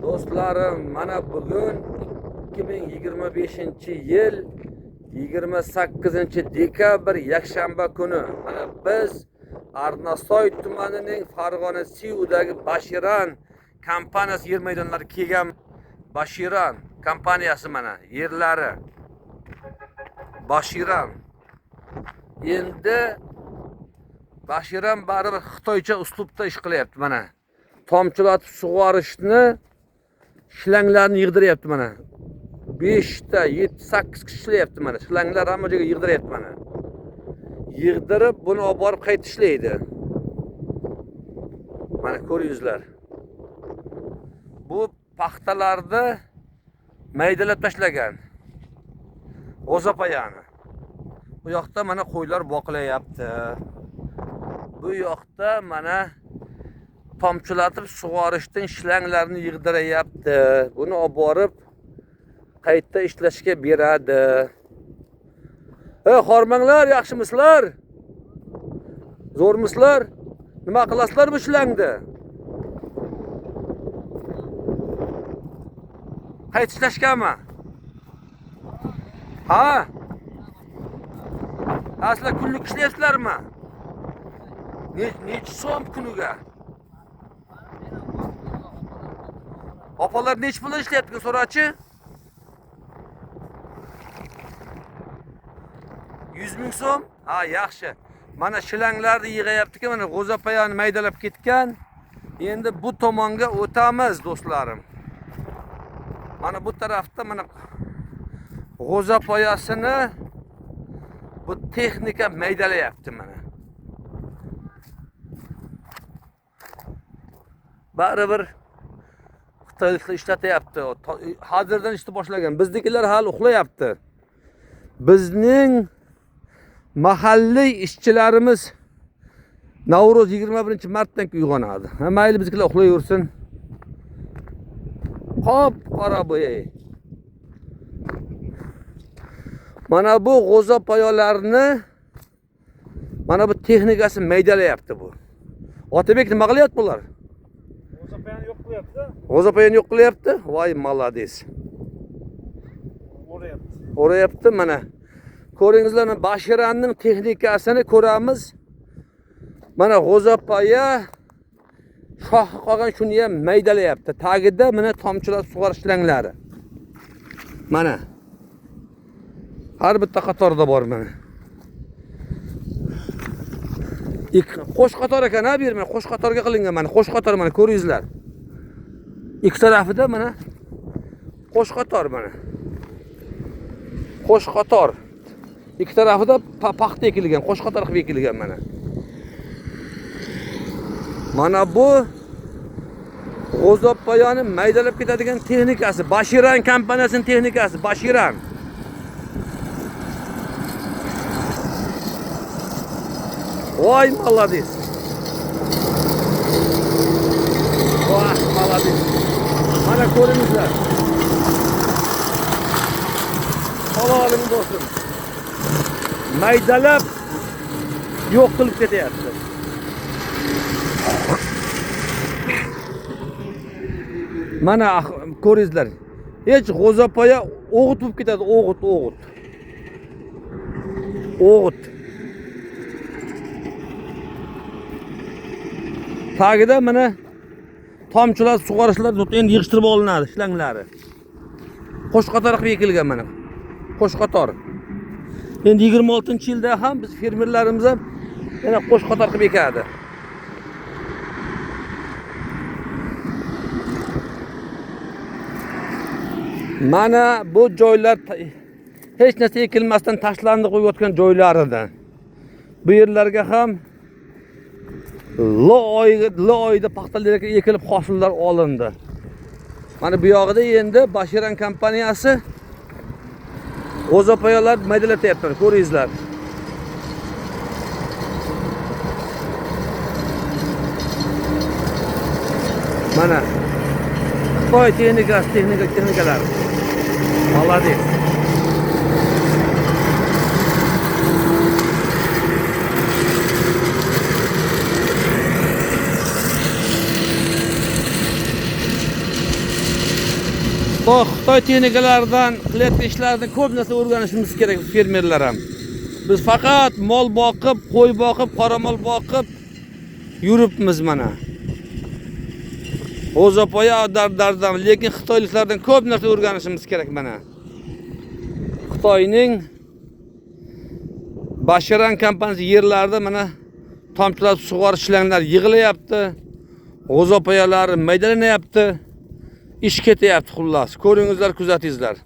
Do'stlarim, mana bugun 2025-yil 28 dekabr yakshanba kuni. Mana biz Arnasoy tumanining Farg'ona Siudagi Bashiran kompaniyasi yer maydonlariga kelgan. Bashiran kompaniyasi mana yerlari. Bashiran. Endi Bashiran baribir xitoycha uslubda ish qilyapti mana. Tomchilatib sug'orishni shlanglarni yig'diryapti mana. 5 ta, 7, 8 kishi ishlayapti mana. Shlanglar hamma joyga yig'diryapti mana. Yig'dirib buni olib borib qayta ishlaydi. Mana ko'ringizlar. Bu paxtalarni maydalab tashlagan. G'o'zapayani. Bu yoqda mana qo'ylar boqilayapti. Bu yoqda mana tomchilatib sug'orishdan shlanglarni yig'diryapti. Buni olib borib qayta ishlashga beradi. Ey xormanglar, yaxshimisizlar? Zo'rmisizlar? Nima qilasizlar bu shlangni? Qayta ishlashgami? Ha? Ha, sizlar kunlik ishlayapsizlarmi? Necha so'm kuniga? Opalar necha puldan ishlayapti so'rachi? 100 ming so'm? Ha, yaxshi. Mana shilanglarni yig'ayaptiki, mana g'o'zapayani maydalab ketgan. Endi bu tomonga o'tamiz do'stlarim. Mana bu tarafda mana g'o'zapoyasini bu texnika maydalayapti mana. Baribir xitoyliklar ishlatyapti. Hozirdan ishni boshlagan. Biznikilar hali uxlayapti. Bizning mahalliy ishchilarimiz Navro'z 21-martdan uyg'onadi. Ha, mayli biznikilar uxlayversin. Qop-qora bu. Mana bu g'o'zapoyalarni mana bu texnikasi maydalayapti bu. Otabek nima qilyapti bular? G'o'zapayani yo'q qilyapti. G'o'zapayani yo'q qilyapti. Voy молодец. O'rayapti. O'rayapti mana. Ko'ringizlar, Bashiranning texnikasini ko'ramiz. Mana g'o'zapaya shoxi qolgan, shuni ham maydalayapti. Tagida mana tomchilatib sug'orish slanglari. Mana. Har bitta qatorda bor mana. Ikki qo'sh qator ekan, ha, bu yer mana qo'sh qatorga qilingan mana, qo'sh qator mana ko'ringizlar. Ikki tarafida mana qo'sh qator mana. Qo'sh qator. Ikki tarafida paxta ekilgan, qo'sh qator qilib ekilgan mana. Mana bu g'o'zapayani maydalab ketadigan texnikasi, Bashiran kompaniyasining texnikasi, Bashiran. Voy молодец. Voy молодец. Mana ko'ringizlar. Halolim bo'lsin. Maydalab yo'q qilib ketyapti. Mana ko'ringizlar. Hech g'o'zapaya o'g'it bo'lib ketadi, o'g'it, o'g'it. O'g'it. Tagida mana tomchilar sug'orishlar endi yig'ishtirib olinadi shlanglari. Qo'sh qator qilib ekilgan mana. Qo'sh qator. Endi 26-yilda ham biz fermerlarimiz ham yana qo'sh qator qilib ekadi. Mana bu joylar hech narsa ekilmasdan tashlandiq qo'yayotgan joylaridan. Bu yerlarga ham lo oyida paxtalar ekilib hosillar olindi. Mana bu yog'ida endi Bashiran kompaniyasi g'o'zapoyalar maydalatyapti, ko'ringizlar. Mana Xitoy texnikasi, texnikalari. Молодец. Xitoy texnikalaridan qilayotgan ishlardan ko'p narsa o'rganishimiz kerak fermerlar ham. Biz faqat mol boqib, qo'y boqib, qoramol boqib yuribmiz mana. G'o'zapoya dardam, lekin xitoyliklardan ko'p narsa o'rganishimiz kerak mana. Xitoyning Basharan kompaniyasi yerlarida mana tomchilatib sug'orish shlanglar yig'ilyapti. G'o'zapoyalari maydalanyapti. Ish ketyapti xullas. Ko'ringizlar, kuzatingizlar.